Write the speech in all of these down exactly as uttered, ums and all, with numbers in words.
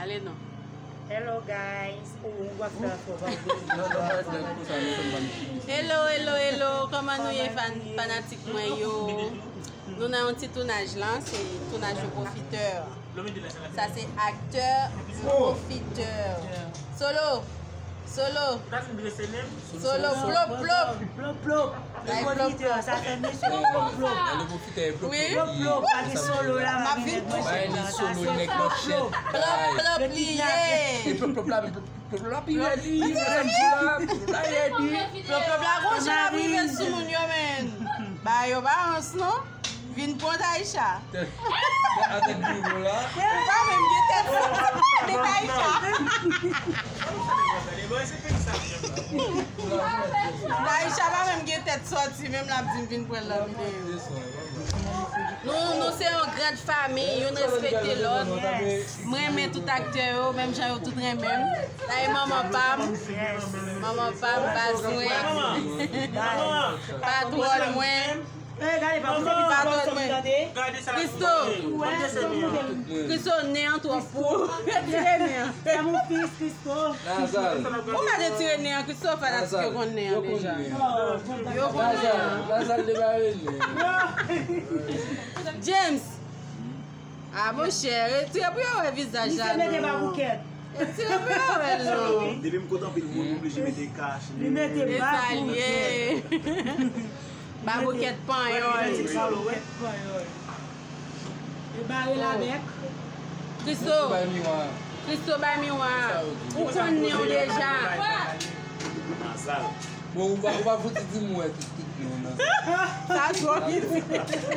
Ale non. Hello guys. Oh, ou ap fè afè pa oubli. Hello, hello, hello. Kòman nou ye, fan, fanatik mwen yo? Nou nan yon ti tounaj lan, se tounaj yo pwofitè. Sa se aktè pwofitè. Solo. Solo. Solo, plop, plop. Plop, plop. Ay, plop, plop. Sa fè mesye plop, plop. Wi. Plop, plop, pa gen solo la, pa gen nèg manchèt la. Sa se plop, plop. Plop, plop li ye. E plop, plop la, plop, plop la pi rèd li. Plop, plop la pi rèd li. Plop, plop la gon jan l ap rive sou moun yo, men. Ba yo balans, non? Vin pran Taïcha. Avèk nivo la. Ou pa menm gen tèt sòti de Taïcha. Taïcha pa menm gen tèt sòti, menm l ap di m vin pran l nan videyo. Nou, nou se yon grand fanmi, youn respekte lòt. Mwen renmen tout aktè yo, menm jan yo tout renmen m. Sa e manman pa m. Manman pa m, baz mwen. Patwòn mwen. Eh, gade, pa pou patwòn mwen. Christo. Christo, nen an twò pou. Retire nen an. Fè mon fis, Christo. Nazal. Ou mèt retire nen an, Christo, fanatik yo konn nen an deja. Yo konn nen an. Nazal, Nazal te bare nen. James. Ah, monchè, retire pou yo wè vizaj la. Misye mete baboukèt. Retire pou yo wè l non. Depi m kote anpil moun, m oblije mete kach. Li mete baboukèt. Baboukèt panyòl. Baboukèt panyòl. E bare l avèk. Christo. Christo bay miwa. Ou konn nen w deja. Nazal. Bon, ou pa, ou pa fouti di m wè tout, tout non nan sa. Sa twò piti.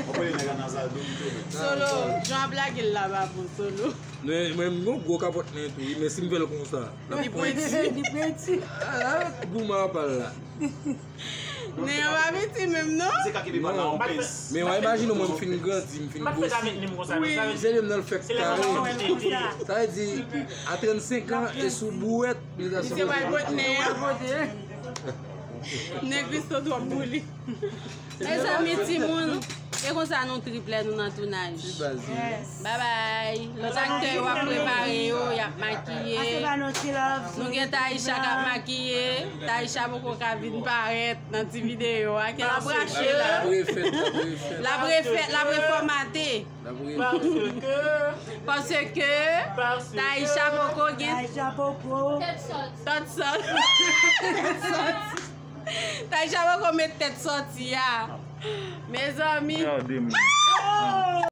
Ou konnen nèg la nan sal domito menm. Solo, jan ap lage l la pa bon, Solo. Men, men, m gon gwo kapòt nen tou, wi, men si m fè l konsa. Li pwenti. Li pwenti. Ah, gouman apa l la. Nen an pa piti menm, non? Se ka kenbe pa nan yon pens. Men w a imajine mwen, m fin grandi, m fin gwosi. Wi. Se menm nan l fèk kare. Sa vle di, a trannsenk an, e sou bouwèt, Misye pral pot nen an. Nen Christo twòp pou li. Mezanmi, timoun, e konsa nou trip lè nou nan tounaj. Babay. Lòt aktè yo ap prepare yo, y ap makiye. Nou gen Taïcha k ap makiye. Taïcha poko ka vin parèt nan ti videyo a. Ke l ap rache la. L ap refèt, l ap refèt. L ap refèt, l ap refòmate. Paske, paske Taïcha poko gen tèt sòti. Tèt sòti. Taïcha poko met tèt sòti a. Mezanmi.